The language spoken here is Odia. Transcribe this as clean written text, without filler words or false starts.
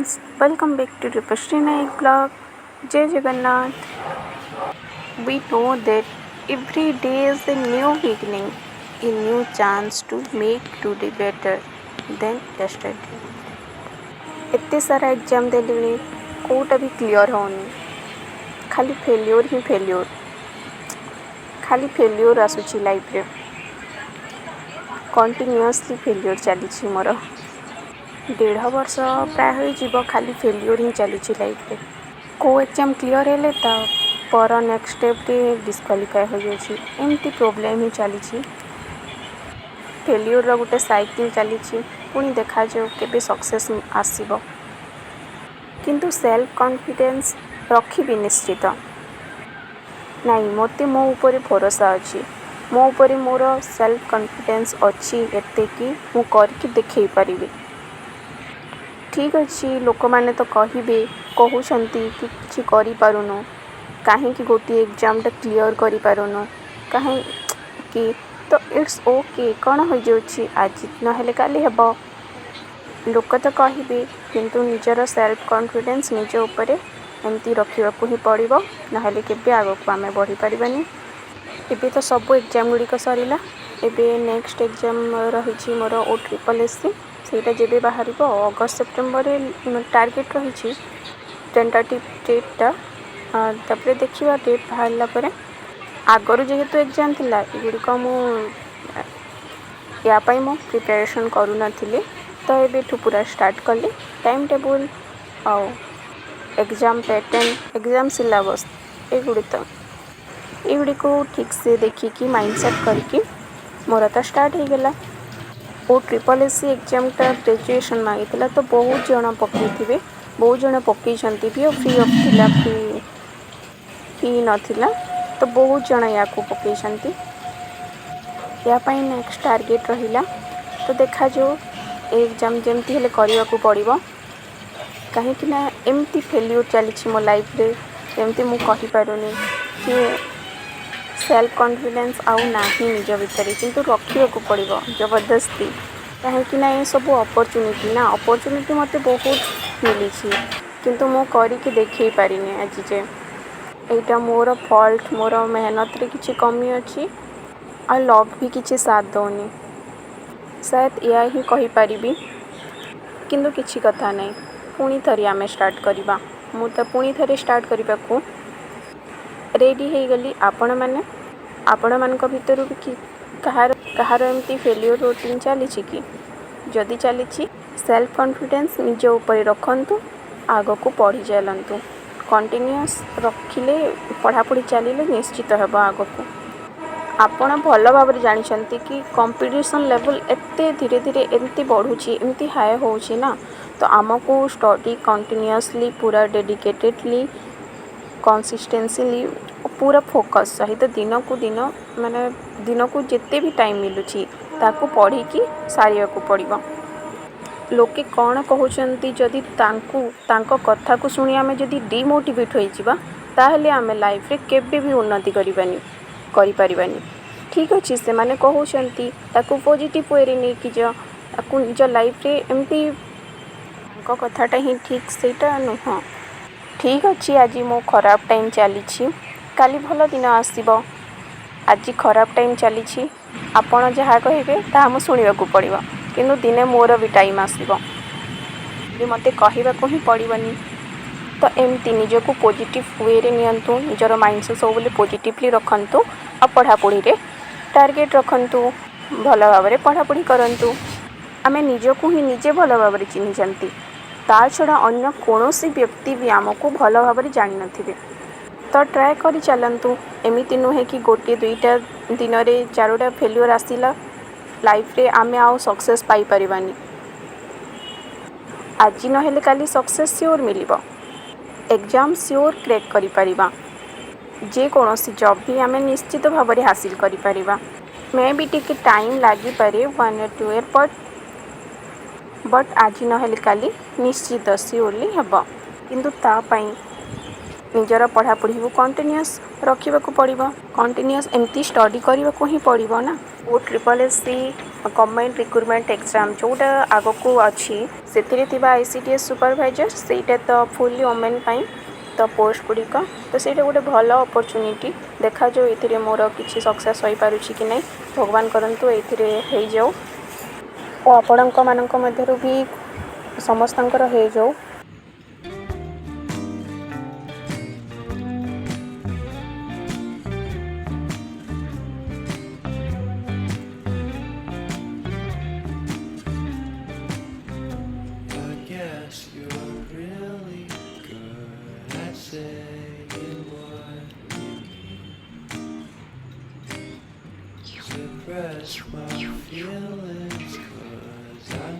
Friends, welcome back to Rupashri Naik blog. Jai Jagannath. We know that every day is a new beginning, a new chance to make today better than yesterday. ଏତେ ସାରା ଏକ୍ଜାମ୍ ଦେଲିଣି, କେଉଁଟା ବି କ୍ଲିଅର୍ ହେଉନି। ଖାଲି ଫେଲ୍ୟୁର୍ ହିଁ ଫେଲ୍ୟୁର୍, ଖାଲି ଫେଲ୍ୟୁର୍ ଆସୁଛି ଲାଇଫ୍ରେ। କଣ୍ଟିନ୍ୟୁଅସଲି ଫେଲ୍ୟୁର୍ ଚାଲିଛି ମୋର। ଦେଢ଼ ବର୍ଷ ପ୍ରାୟ ହୋଇଯିବ, ଖାଲି ଫେଲ୍ୟୁର୍ ହିଁ ଚାଲିଛି ଲାଇଫ୍ରେ। କେଉଁ ଏକ୍ଜାମ୍ କ୍ଲିଅର୍ ହେଲେ ତା ପର ନେକ୍ସଟ ଷ୍ଟେପ୍ରେ ଡିସ୍କ୍ୱାଲିଫାଏ ହୋଇଯାଉଛି। ଏମିତି ପ୍ରୋବ୍ଲେମ୍ ହିଁ ଚାଲିଛି। ଫେଲ୍ୟୁର୍ର ଗୋଟେ ସାଇକେଲ୍ ଚାଲିଛି। ପୁଣି ଦେଖାଯାଉ କେବେ ସକ୍ସେସ୍ ଆସିବ। କିନ୍ତୁ ସେଲ୍ଫ କନଫିଡେନ୍ସ ରଖିବି ନିଶ୍ଚିତ। ନାଇଁ, ମୋତେ ମୋ ଉପରେ ଭରସା ଅଛି। ମୋ ଉପରେ ମୋର ସେଲ୍ଫ କନଫିଡେନ୍ସ ଅଛି ଏତେ କି ମୁଁ କରିକି ଦେଖେଇ ପାରିବି। ଠିକ୍ ଅଛି, ଲୋକମାନେ ତ କହିବେ, କହୁଛନ୍ତି କି କିଛି କରିପାରୁନୁ କାହିଁକି, ଗୋଟିଏ ଏକ୍ଜାମ୍ଟା କ୍ଲିଅର୍ କରିପାରୁନୁ କାହିଁକି? ତ it's okay. କ'ଣ ହୋଇଯାଉଛି? ଆଜି ନହେଲେ କାଲି ହେବ। ଲୋକ ତ କହିବେ, କିନ୍ତୁ ନିଜର ସେଲ୍ଫ କନଫିଡେନ୍ସ ନିଜ ଉପରେ ଏମିତି ରଖିବାକୁ ହିଁ ପଡ଼ିବ, ନହେଲେ କେବେ ଆଗକୁ ଆମେ ବଢ଼ିପାରିବାନି। ଏବେ ତ ସବୁ ଏକ୍ଜାମ୍ ଗୁଡ଼ିକ ସରିଲା। ଏବେ ନେକ୍ସଟ ଏକ୍ଜାମ୍ ରହିଛି ମୋର ଓ ଟ୍ରିପଲ୍ ଏସ୍ ସି। ସେଇଟା ଯେବେ ବାହାରିବ, ଅଗଷ୍ଟ ସେପ୍ଟେମ୍ବରରେ ଟାର୍ଗେଟ୍ ରହିଛି ଟେଣ୍ଟାଟିଭ୍ ଡେଟ୍ଟା। ତାପରେ ଦେଖିବା ଡେଟ୍ ବାହାରିଲା ପରେ। ଆଗରୁ ଯେହେତୁ ଏକ୍ଜାମ୍ ଥିଲା, ଏଗୁଡ଼ିକ ମୁଁ ୟା ପାଇଁ ମୁଁ ପ୍ରିପାରେସନ୍ କରୁନଥିଲି। ତ ଏବେଠୁ ପୁରା ଷ୍ଟାର୍ଟ କଲି। ଟାଇମ୍ ଟେବୁଲ୍ ଆଉ ଏକ୍ଜାମ୍ ପ୍ୟାଟର୍ନ, ଏକ୍ଜାମ୍ ସିଲାବସ୍, ଏଗୁଡ଼ିକୁ ଠିକ୍ସେ ଦେଖିକି, ମାଇଣ୍ଡ ସେଟ୍ କରିକି ମୋର ତ ଷ୍ଟାର୍ଟ ହେଇଗଲା। ଓ ଟ୍ରିପଲ୍ ଏସ୍ ସି ଏକ୍ଜାମ୍ଟା ଗ୍ରାଜୁଏସନ୍ ମାଗିଥିଲା, ତ ବହୁତ ଜଣ ପକାଇଥିବେ, ବହୁତ ଜଣ ପକାଇଛନ୍ତି ବି। ଆଉ ଫ୍ରି ଅଫ୍ ଥିଲା, ଫି ନଥିଲା, ତ ବହୁତ ଜଣ ୟାକୁ ପକାଇଛନ୍ତି। ୟା ପାଇଁ ନେକ୍ସଟ ଟାର୍ଗେଟ୍ ରହିଲା। ତ ଦେଖାଯାଉ, ଏ ଏକ୍ଜାମ୍ ଯେମିତି ହେଲେ କରିବାକୁ ପଡ଼ିବ, କାହିଁକି ନା ଏମିତି ଫେଲ୍ୟୁର୍ ଚାଲିଛି ମୋ ଲାଇଫ୍ରେ, ଯେମିତି ମୁଁ କହିପାରୁନି କି ସେଲ୍ଫ କନଫିଡେନ୍ସ ଆଉ ନାହିଁ ନିଜ ଭିତରେ। କିନ୍ତୁ ରଖିବାକୁ ପଡ଼ିବ ଜବରଦସ୍ତି, କାହିଁକି ନା ଏସବୁ ଅପରଚୁନିଟି ନା। ଅପରଚୁନିଟି ମୋତେ ବହୁତ ମିଳିଛି, କିନ୍ତୁ ମୁଁ କରିକି ଦେଖେଇ ପାରିନି ଆଜି ଯାଏ। ଏଇଟା ମୋର ଫଲ୍ଟ, ମୋର ମେହନତରେ କିଛି କମି ଅଛି ଆଉ ଲକ୍ ବି କିଛି ସାଥ ଦେଉନି ସାୟଦ, ଏଇଆ ହିଁ କହିପାରିବି। କିନ୍ତୁ କିଛି କଥା ନାହିଁ, ପୁଣି ଥରେ ଆମେ ଷ୍ଟାର୍ଟ କରିବା। ମୁଁ ତ ପୁଣି ଥରେ ଷ୍ଟାର୍ଟ କରିବାକୁ ରେଡ଼ି ହେଇଗଲି। ଆପଣମାନେ, ଆପଣମାନଙ୍କ ଭିତରୁ ବି କି କାହାର କାହାର ଏମିତି ଫେଲିଓର ରୁଟିନ୍ ଚାଲିଛି କି? ଯଦି ଚାଲିଛି, ସେଲ୍ଫ କନଫିଡେନ୍ସ ନିଜ ଉପରେ ରଖନ୍ତୁ, ଆଗକୁ ବଢ଼ି ଚାଲନ୍ତୁ। କଣ୍ଟିନ୍ୟୁଅସ୍ ରଖିଲେ, ପଢ଼ାପଢ଼ି ଚାଲିଲେ ନିଶ୍ଚିତ ହେବ ଆଗକୁ। ଆପଣ ଭଲ ଭାବରେ ଜାଣିଛନ୍ତି କି କମ୍ପିଟିସନ୍ ଲେଭେଲ୍ ଏତେ ଧୀରେ ଧୀରେ ଏମିତି ବଢ଼ୁଛି, ଏମିତି ହାଇ ହେଉଛି ନା, ତ ଆମକୁ ଷ୍ଟଡ଼ି କଣ୍ଟିନ୍ୟୁଅସଲି, ପୁରା ଡେଡ଼ିକେଟେଡ଼ଲି, କନସିଷ୍ଟେନ୍ସିଲି, ପୁରା ଫୋକସ୍ ସହିତ ଦିନକୁ ଦିନ, ମାନେ ଦିନକୁ ଯେତେ ବି ଟାଇମ୍ ମିଳୁଛି, ତାକୁ ପଢ଼ିକି ସାରିବାକୁ ପଡ଼ିବ। ଲୋକେ କ'ଣ କହୁଛନ୍ତି, ଯଦି ତାଙ୍କୁ ତାଙ୍କ କଥାକୁ ଶୁଣି ଆମେ ଯଦି ଡିମୋଟିଭେଟ୍ ହୋଇଯିବା, ତାହେଲେ ଆମେ ଲାଇଫ୍ରେ କେବେ ବି ଉନ୍ନତି କରିପାରିବାନି। ଠିକ୍ ଅଛି, ସେମାନେ କହୁଛନ୍ତି, ତାକୁ ପଜିଟିଭ୍ ୱେରେ ନେଇକି ଯାଅ। ତାକୁ ନିଜ ଲାଇଫ୍ରେ ଏମିତି ତାଙ୍କ କଥାଟା ହିଁ ଠିକ୍, ସେଇଟା ନୁହଁ। ଠିକ୍ ଅଛି, ଆଜି ମୋ ଖରାପ ଟାଇମ୍ ଚାଲିଛି, କାଲି ଭଲ ଦିନ ଆସିବ। ଆଜି ଖରାପ ଟାଇମ୍ ଚାଲିଛି, ଆପଣ ଯାହା କହିବେ ତାହା ମୁଁ ଶୁଣିବାକୁ ପଡ଼ିବ, କିନ୍ତୁ ଦିନେ ମୋର ବି ଟାଇମ୍ ଆସିବ, ମୋତେ କହିବାକୁ ହିଁ ପଡ଼ିବନି। ତ ଏମିତି ନିଜକୁ ପଜିଟିଭ୍ ୱେରେ ନିଅନ୍ତୁ, ନିଜର ମାଇଣ୍ଡ ସେଟ୍ ସବୁବେଳେ ପଜିଟିଭଲି ରଖନ୍ତୁ ଆଉ ପଢ଼ାପଢ଼ିରେ ଟାର୍ଗେଟ୍ ରଖନ୍ତୁ, ଭଲ ଭାବରେ ପଢ଼ାପଢ଼ି କରନ୍ତୁ। ଆମେ ନିଜକୁ ହିଁ ନିଜେ ଭଲ ଭାବରେ ଚିହ୍ନିଛନ୍ତି, ତା ଛଡ଼ା ଅନ୍ୟ କୌଣସି ବ୍ୟକ୍ତି ବି ଆମକୁ ଭଲ ଭାବରେ ଜାଣିନଥିବେ। ତ ଟ୍ରାଏ କରି ଚାଲନ୍ତୁ। ଏମିତି ନୁହେଁ କି ଗୋଟିଏ ଦୁଇଟା ଦିନରେ ଚାରୋଟା ଫେଲ୍ୟୁଅର୍ ଆସିଲା ଲାଇଫ୍ରେ, ଆମେ ଆଉ ସକ୍ସେସ୍ ପାଇପାରିବାନି। ଆଜି ନହେଲେ କାଲି ସକ୍ସେସ୍ ସିଓର ମିଳିବ। ଏକ୍ଜାମ୍ ସିଓର କ୍ରାକ୍ କରିପାରିବା। ଯେକୌଣସି ଜବ୍ ବି ଆମେ ନିଶ୍ଚିତ ଭାବରେ ହାସିଲ କରିପାରିବା। ମେ ବି ଟିକେ ଟାଇମ୍ ଲାଗିପାରେ, 1 or 2 year, but ଆଜି ନହେଲେ କାଲି ନିଶ୍ଚିତ ସିଓରଲି ହେବ। କିନ୍ତୁ ତା ପାଇଁ ନିଜର ପଢ଼ାପଢ଼ିକୁ କଣ୍ଟିନ୍ୟୁଅସ୍ ରଖିବାକୁ ପଡ଼ିବ। କଣ୍ଟିନ୍ୟୁଅସ୍ ଏମିତି ଷ୍ଟଡ଼ି କରିବାକୁ ହିଁ ପଡ଼ିବ ନା। O triple S C government recruitment exam ଯେଉଁଟା ଆଗକୁ ଅଛି, ସେଥିରେ ଥିବା ଆଇସିଡିଏସ୍ ସୁପରଭାଇଜର୍, ସେଇଟା ତ ଫୁଲି ଓମେନ୍ ପାଇଁ ତ ପୋଷ୍ଟ ଗୁଡ଼ିକ ତ ସେଇଟା ଗୋଟେ ଭଲ ଅପରଚ୍ୟୁନିଟି। ଦେଖାଯାଉ ଏଥିରେ ମୋର କିଛି ସକ୍ସେସ୍ ହୋଇପାରୁଛି କି ନାହିଁ। ଭଗବାନ କରନ୍ତୁ ଏଇଥିରେ ହେଇଯାଉ ଓ ଆପଣଙ୍କ ମାନଙ୍କ ମଧ୍ୟରୁ ବି ସମସ୍ତଙ୍କର ହେଇଯାଉ। I guess you're really good at saying what you mean. Suppress my feelings, 'cause I